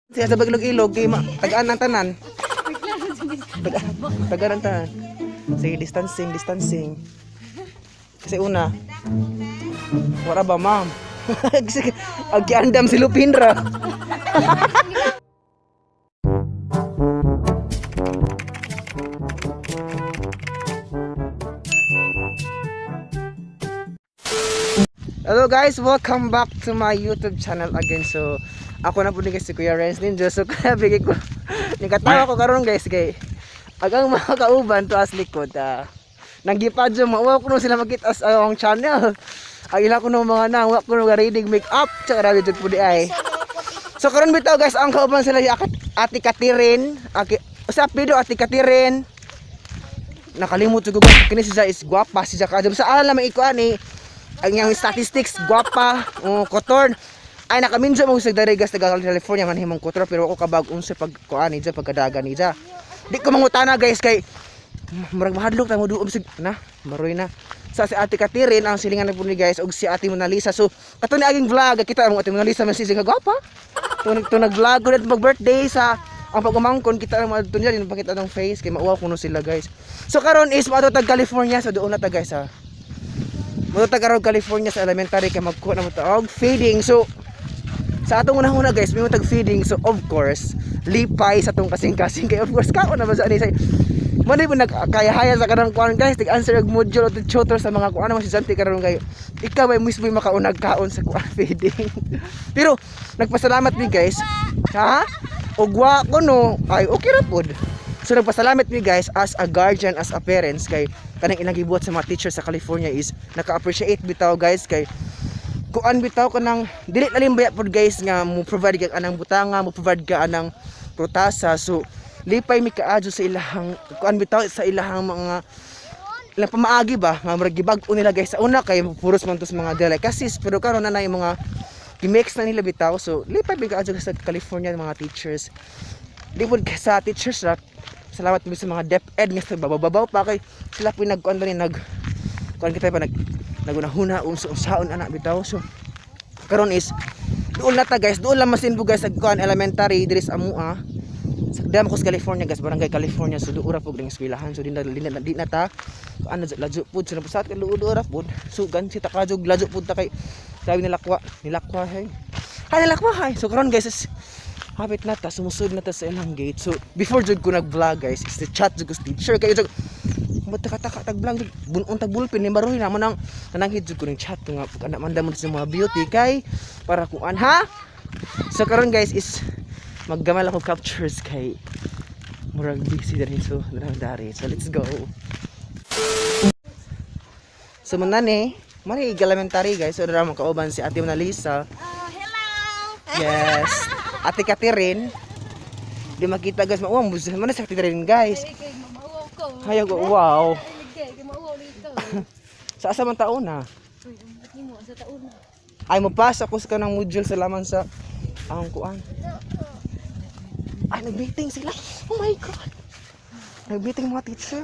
Siya sa baglog ilog kay tagaan ang tanan. Tagaan ang tanan. Sige, distancing, distancing. Kasi una, wala ba, ma'am? Sige, ang kiandam si Lupinra. Hello guys, welcome back to my YouTube channel again. So, ako na po ni guys si Kuya Renz Ninja. So, kaya bigay ko, nikatawa ko karon guys kay agang mga kauban to as likod. Nanggipadyo, mauwaw ko nung sila makita sa akong channel. Ang ila ko nung mga nang, wa ko nung reading make up, tsaka rabi jud po di ay. So karon bitaw guys, ang kauban sila yung Ate Katirin, aki, sa pido Ate Katirin. Nakalimot jud ko kini siya is gwapa siya ka. Sa alam lang iko ani ang iyang statistics gwapa, oh, kotorn. Ay nakaminjo mo sa dere guys taga California man himong kotor pero ako kabag unsa pag kuan ni pagkadagan ni. Di ko mangutana guys kay murag mahadlok ta mo duom sig na maroy na sa si Ate Katirin ang silingan na po ni guys og si Ate Mona Lisa. So kato ni aging vlog kita ang Ate Mona Lisa man sisig gwapa to to nag-vlog ko mag birthday sa ang pag-umangkon kita ang mga niya din pakita ng face kay mauwaw kuno sila guys. So karon is moadto tag California, so doon na ta guys ha. Moadto tag karon California sa elementary kay magkuha na mo ta og feeding. So sa atong unang-una guys, may tag feeding, so of course lipay sa atong kasing-kasing kay of course kaon na ba sa ani say man mo nagkayahaya sa kanang kuan guys, tig answer og module o tutor sa mga kuan mga estudyante karon kay ikaw ay mismo yung makaunag kaon sa kuan feeding. Pero nagpasalamat mi guys, ha, og wa ko no ay okay ra pod. So nagpasalamat mi guys as a guardian, as a parents kay kanang ilang gibuhat sa mga teacher sa California is naka-appreciate bitaw guys kay kuan bitaw kanang dili na baya pod guys nga mo provide ka anang butanga, mo provide ka anang protasa. So lipay mi kaadyo sa ilahang kuan bitaw, sa ilahang mga ilang pamaagi ba nga murag gibag-o nila guys. Sa una kay puros man to sa mga delicacies pero karon na na yung mga gimix na nila bitaw. So lipay mi kaadyo sa California mga teachers. Di pod ka sa teachers ra, salamat mi sa mga DepEd nga sa babaw pa kay sila po nagkuan ba ni nag kuan kita pa nag nagunahuna unsa unsaon anak bitaw. So karon is doon na ta guys, doon lang masinbo guys sa kuan elementary diri sa amua sa dam ko sa California guys, barangay California. So doon ra pud ring eskwelahan, so di na ta ano ladyo pud. So napasat kay luod ra pud, so gansi ta kajog ladyo pud ta kay sabi nilakwa nilakwa hay hay nilakwa hay. So karon guys is hapit na ta, sumusud na ta sa ilang gate. So before jud ko nag-vlog guys is the chat jud ko sa teacher kay jud mataka-taka tag vlog bunon tag bullpen ni maroy na mo nang nananghid jud ko ning chat ko nga pag anak man mo sa mga beauty kay para kuan ha. So karon guys is maggamal ako captures kay murag busy diri, so dari. So let's go. So man ni mani elementary guys, so dara mo kauban si Ate Mona Lisa. Hello! Yes, Ate Katirin. Di makita guys, mauwang man sa Katirin guys. Ay, kay mamauwaw ko. Hayag wow. Ay, kay mauwaw dito. Sa asa man taon na? Uy, ang ba't nimo sa taon na? Ay mapasa ko sa kanang module sa laman sa ang kuan. Ay nag-meeting sila. Oh my God. Nag-meeting mga teacher.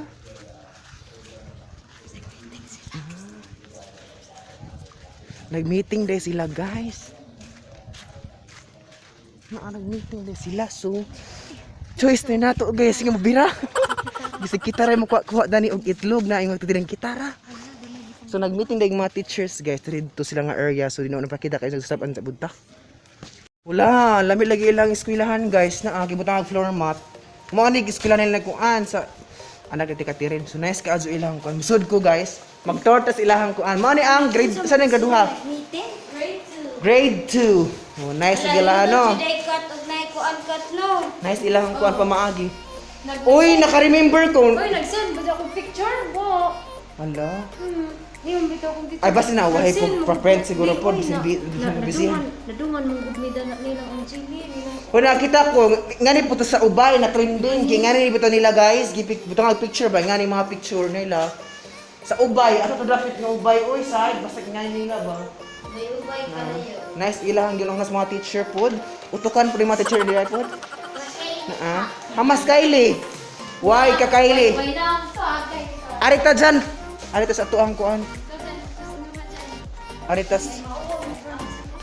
Nag-meeting din sila guys. Na nag-meeting din sila, so choice na nato guys nga mabira. Bisag kita ra mo kuha dani og itlog na ingon tidirang kitara. So nag-meeting dahil mga teachers guys dito sila nga area, so di na napakita kay nag-stop ang bunta. Wala, lami lagi ilang eskwelahan guys na gibutang og floor mat. Mao ni eskwelahan nila kuan sa anak ni Katirin. So nice ka adyo ilang kuan. Musod ko guys, magtortas ilahang kuan. Mao ni ang grade sa ning graduha? Meeting? Grade 2. Grade 2. Oh, nice ang ilahan no. Today cut og nay kuan cut no. Nice ilahang kuan pamaagi. Uy, naka-remember ko. Uy, nag-send ba akong picture mo? Hala. Di mo bitaw akong picture. Ay, basta na, wahay po, Nag-send mo. pa-friend siguro Di, po, uy, bisin busy. Nadungan mong gugmida na nilang ang chili. Nilang Kung nakita ko, ngani po to sa Ubay na trending, kay ngani bitaw nila guys, gipik butang ang picture ba, ngani mga picture nila. Sa Ubay, ato to dapat nga Ubay, oy side, basta ngani nila ba. May ubay pa na yun. Nice ilahang gilong nas mga teacher pod. Utukan po yung mga teacher nila pod. Naa. Hamas Kylie. Why ka Kylie? Way lang to, agay. Arita dyan. Arita sa tuang kuan. Aritas.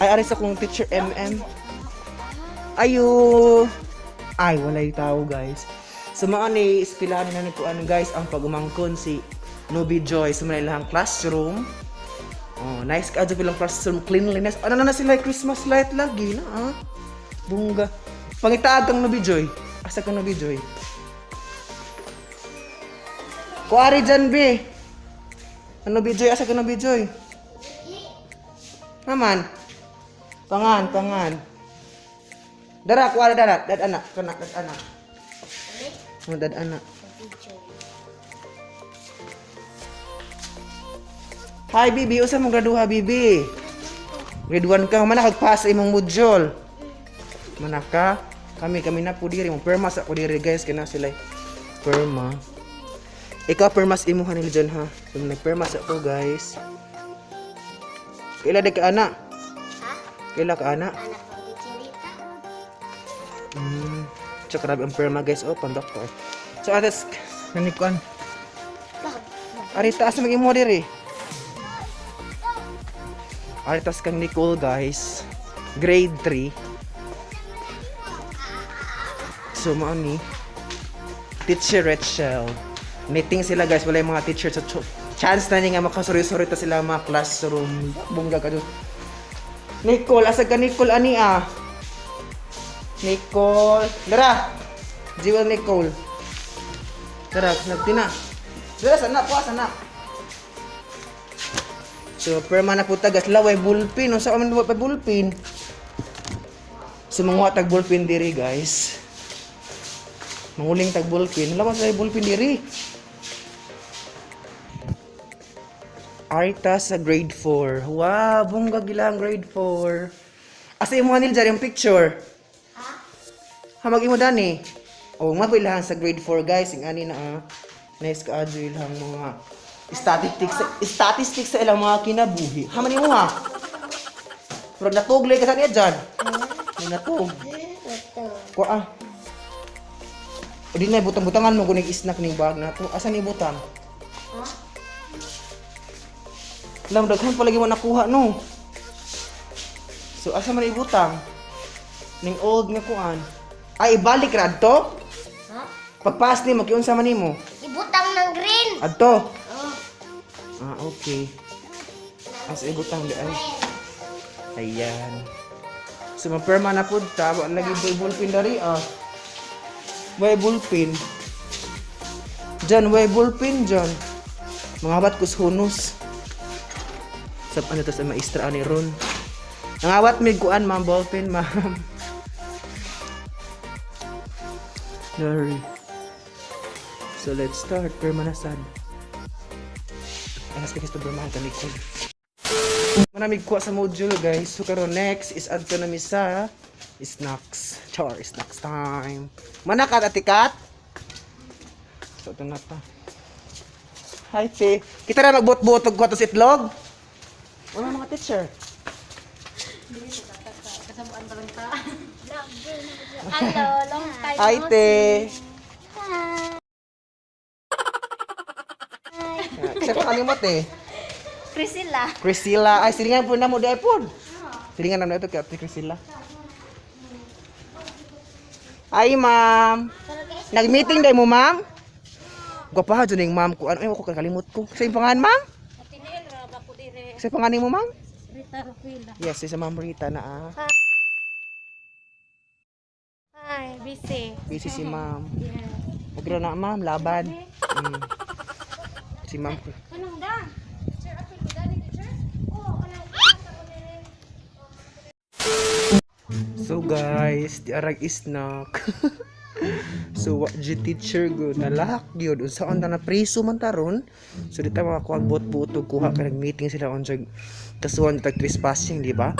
Ay, aris sa kong teacher MM. Ayo! Ay, walay tao, guys. So mga ni ispilahan nila ni kuan, guys, ang pagumangkon si Nobi Joy sa mga ilang classroom. Oh, nice ka adyo bilang classroom cleanliness. Ano na na sila Christmas light lagi na ah. Bungga. Pangitaag kang Nobi Joy. Asa kang Nobi Joy? Kuari dyan, be. Ano Bijoy? Asa ka na Bijoy? Naman. Pangan, pangan. Dara, kuari dara. Dad anak, kana dad anak. Oh, dad anak. Hi, bibi. Usa mong graduha, bibi? Grade 1 ka. Mana kag-pass imong module. Mana ka? Kami, kami na po diri. Mo perma sa ko diri, guys. Kana sila. Perma. Ikaw permas imo hanil dyan ha. So nagpermas ako, guys. Kaila di ka ana? Ha? Kaila ka ana? Anak ko di Chirita. Tsaka grabe ang perma, guys. Oh, pang doctor. So atas nanikuan. Arita asa mag imo diri? Aritas kang Nicole, guys. Grade 3. So mao ni Teacher Rachel. Meeting sila, guys, wala yung mga teacher sa chance na ni nga makasuri-suri ta sila mga classroom. Bongga ka dun. Nicole, asa ka Nicole ani ah? Nicole, dara. Jewel Nicole. Dara, nagtina. Dara sana po, sana. So, perma na po tagas laway bulpin. Unsa man pa bulpin? So, manguha tag bulpin diri, guys. Manguling tag bulpin. Wala man sa bulpin diri. Arta sa grade 4. Wow, bongga gilang grade 4. Asa imo anil dyan yung picture? Ha? Hamag imo dani. Oh, nga po ilahan sa grade 4, guys. Yung ani na ah. Nice ka adyo ilang mga statistics statistics sa ilang mga kinabuhi. Haman imo ha. Murag natuglay ka sa niya dyan. May natug. Ito. Kuha ah. O di na butang-butangan mo kunig snack ning bag na to. Asa ni butang? Ha? Alam, daghan palagi mo nakuha no. So asa man ibutang? Ning old nga kuan. Ay ibalik ra adto? Ha? Pagpass nimo kiunsa man nimo? Ibutang ng green. Adto. Oh. Ah, okay. As ibutang di ay. Ayan. So maperma na pud ta, wa lagi boy bullpen dari ah. Way bullpen. Diyan, way bullpen diyan. Mga bat kus hunos. Sa ano to sa maestra ani ron. Nangawat mig kuan ma'am ballpen ma'am. Dari. So let's start. Perma na sad. Alas ka gusto permahan ka Nicole. Manamig kuha sa module, guys. So karon next is add ko na mi sa snacks. Char, snacks time. Manakat atikat. So ito na pa. Hi, te. Kita na magbot-bot og kuha to sa itlog. Wala mga teacher. Kasabuan pa lang ta. Hello, long time Hi, no te. Hi. Kasi pa kalimot eh. Priscilla. Priscilla. Ay, silingan po na mo di iPhone. Silingan na mo ito kay Ate Priscilla. Ay, ma'am. Nag-meeting day mo, ma'am? Gwapaha dyan yung ma'am ko. Ano, ay, ako kakalimot ko. Sa yung pangalan, ma'am? Ate Nel, raba ko dire. Sa pangalan mo, ma'am? Rita Rufila. Yes, si Ma'am Rita na ah. Hi, busy. Busy si ma'am. Yeah. Huwag na, ma'am. Laban. Si ma'am ko. Anong da? Teacher, ako yung dani, teacher? Oh, kanang ko dire. So guys, di arag isnak. So wa g teacher go nalak gyud unsaon ta na preso man taron. So di ta makakuha bot-bot og kuha kay nag-meeting sila on jag kasuhan tag trespassing, di ba?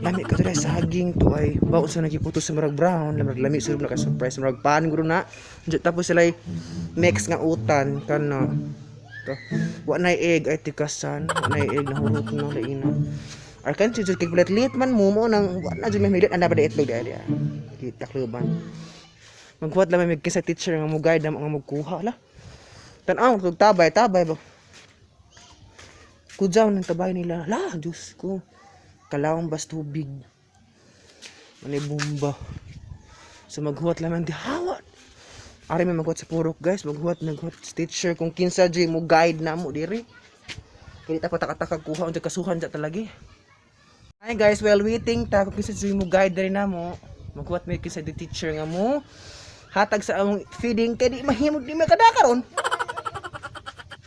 Lami ka dira saging to ay ba unsa nagiputo sa murag brown, lamig lami sulod na ka surprise murag pan guro na. Unsa- Tapos sila mix nga utan kana. To. Wa nay egg ay tikasan, wa nay egg nahurot na laina. Arkan si jud kay lit man mo mo nang wa na jud may milit anda ba di itlog di ay. Kita kluban. Magkuhat lang may kisa teacher nga mo guide na nga magkuha la. Tan-aw tug tabay tabay ba. Kudyaw ng tabay nila. La, Diyos ko. Kalawang bas tubig. Manay bomba. So maghuwat lamang di hawa. Ari may maghuwat sa purok, guys, maghuwat naghuwat sa teacher kung kinsa jud mo guide na mo diri. Kaya ta patakataka kuha unsa kasuhan ja talagi. Hi guys, well waiting ta kung kinsa jud mo guide diri namo. Maghuwat may kinsa di teacher nga mo hatag sa among feeding kay di mahimog di makadaka ron.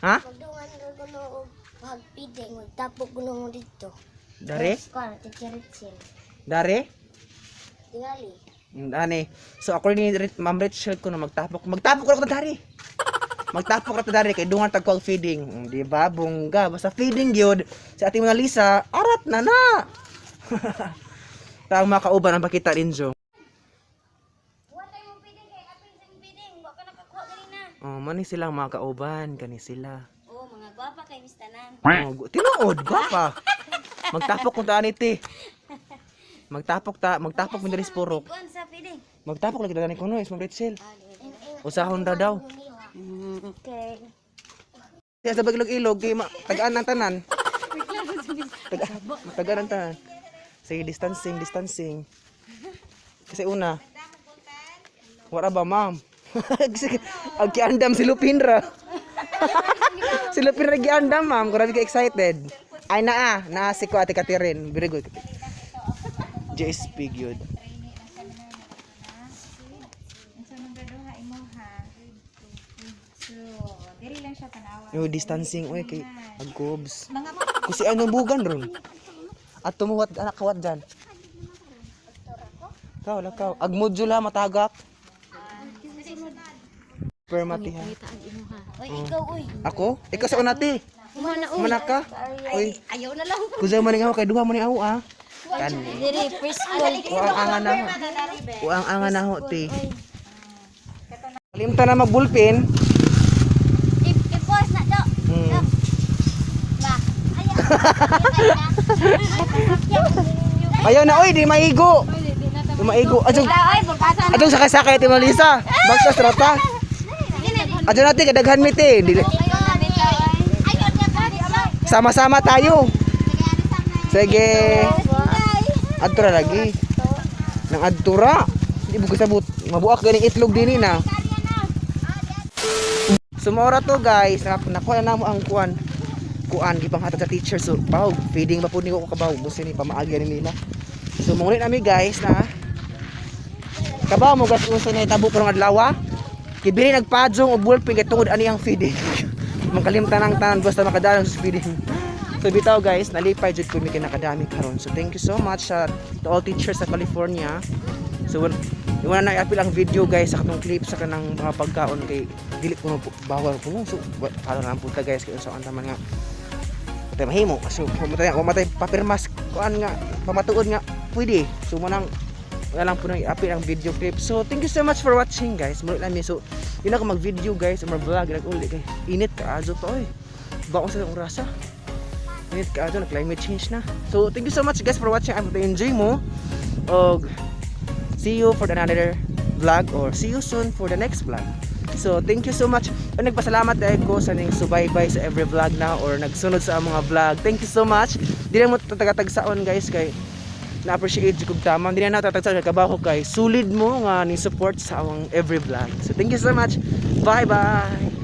Ha? Magdungan ka kuno og pagpiding, magtapok kuno mo dito. Dare? Kuan, Teacher Ritzel. Dare? Tingali. Ani. So ako ni Ma'am Rachel ko na magtapok. Magtapok ra ko dari. Magtapok ra ta dari kay dungan tag call feeding. Di ba? Bongga. Basta feeding gyud. Sa ating mga Lisa, arat na na. Taong makauban ang pakita rin jo. Wa tayo mo feeding kay apil sa feeding, wa ka nakakuha ganina. Oh, mani silang mga kauban kani sila. Oh, mga gwapa kay Miss Tanan. Oh, tinuod gwapa. Magtapok kung taan iti. Magtapok ta, magtapok mi diri sa purok. Kuan sa feeding. Magtapok lagi dani kuno is Ma'am Rachel. Usahon ra daw. Okay. Siya sa baglog ilog kay tagaan ng tanan. Tagaan ng tanan. Sige, distancing, distancing. Kasi una. Wala ba, ma'am? Sige, ang giandam si Lupinra. Si Lupinra giandam, ma'am. Grabe ka excited. Ay, naa. Naa si ko ate Katirin. Very good. JSP gyud. Unsa man graduha imo ha? So, diri lang siya tanawa. Yo, distancing oy kay agkobs. Mga Kusi ano bugan ron. At tumuwat anak kawat dyan. Kaw, lakaw. Ag module ha, matagak. Permati ha. Oy, ikaw uy. Ako? Ikaw sa unati. Mana uy. Mana ka? Uy, Ayaw na lang. kusay man nga kay duha man ni ako ah. Kan. Diri first call. Uang anga na ho. Uang anga na ho, ti. Kalimta na magbulpin. I-pause na do. Ba. Ayaw. Ayaw na oy, di maigo. Di maigo. Adjong Ay, pagkasa adjong sakay-sakay ti Lisa. Bagtas rata. Adjong natin kadaghan mi ti. Ayaw na ka. Sama-sama tayo. Sige. Adtura lagi. Nang adtura. Di mo kasabot. Mabuak ganing itlog dinhi na. Sumora to guys, nakuha na namo ang kuan. Kuan gipanghatag sa teacher so paw feeding pa pud ni ko kabaw busin ni pamaagi ni nila. So manguli nami guys na kabaw mo gas unsa na itabo karong adlaw. Kibili nagpadjong og bullpen kay tungod ani ang feeding. Mangkalimtan ang tanan basta makadalong sa feeding. So bitaw guys, nalipay jud ko mi kay nakadami karon. So thank you so much sa to all teachers sa California. So wala na i-appeal ang video guys sa katong clip sa kanang mga pagkaon kay dili kuno bawal kuno. So para na ang punta guys kay unsa ang taman nga patay mahimo. So pumatay pumatay papirmas kuan nga pamatuod nga pwede. So mo nang wala lang po nang i-appeal ang video clip. So thank you so much for watching guys. Muli lang mi. So yun ako mag-video guys, or mag-vlog nag uli kay init ka azo pa oy. Baon sa orasa. Init ka azo na climate change na. So thank you so much guys for watching. I hope you enjoy mo. Og see you for another vlog or see you soon for the next vlog. So, thank you so much. O, nagpasalamat dahil ko sa ning subaybay sa every vlog na or nagsunod sa mga vlog. Thank you so much. Di na mo tagatagsaon guys kay na-appreciate jud kog tama. Di na natatagsaon kay kabaho kay solid mo nga ning support sa among every vlog. So, thank you so much. Bye bye.